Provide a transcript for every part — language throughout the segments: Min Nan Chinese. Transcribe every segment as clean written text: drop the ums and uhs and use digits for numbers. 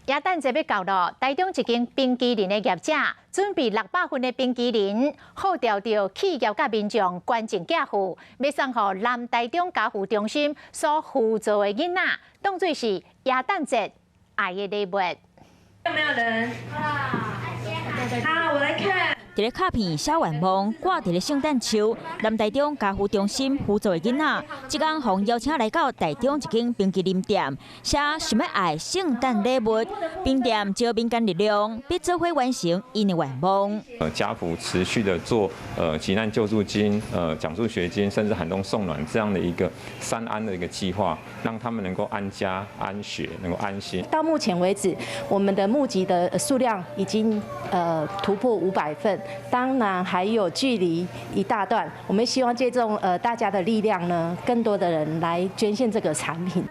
耶誕節欲到囉，台中一間冰淇淋的業者準備600份的冰淇淋，號召著企業佮民眾捐贈寄赴，欲送予南台中家扶中心所扶助的囡仔，當做是耶誕節愛的禮物。有沒有人？好，我來看。佇咧卡片寫願望，掛佇咧聖誕樹。南台中家扶中心扶助的囡仔，這工予邀請來到台中一間冰淇淋店，寫想欲愛聖誕禮物。冰店招民間力量，欲做伙完成𪜶的願望。家扶持續的做急難救助金、獎助學金，甚至寒冬送暖這樣的一個三安的一個計劃，讓他們能夠安家、安學，能夠安心。到目前為止，我們的募集的數量已經突破500份。當然還有距離一大段，我們希望借重大家的力量呢，更多的人來捐獻這個產品。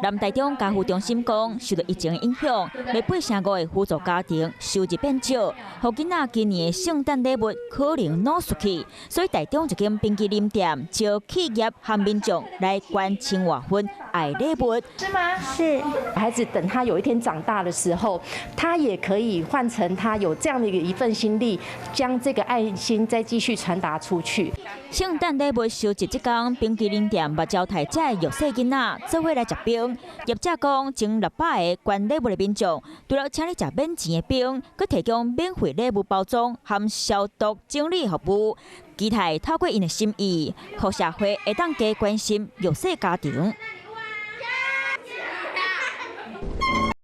南台中家扶中心講，受到疫情影響，欲8成5的扶助家庭收入變少，予囡仔今年的聖誕禮物可能攏輸去，所以台中一間冰淇淋店招企業和民眾來捐1000外份愛禮物。是嗎？是。孩子等他有一天長大的時候，他也可以換成他有這樣的一份心力，將這個愛心再繼續傳達出去。聖誕禮物收集這工，冰淇淋店嘛招待遮的弱勢囡仔做伙來食冰。業者講，前600個捐禮物的民眾，除了請你食免錢的冰，閣提供免費禮物包裝和消毒整理服務。期待透過𪜶的心意，予社會會當加關心弱勢家庭。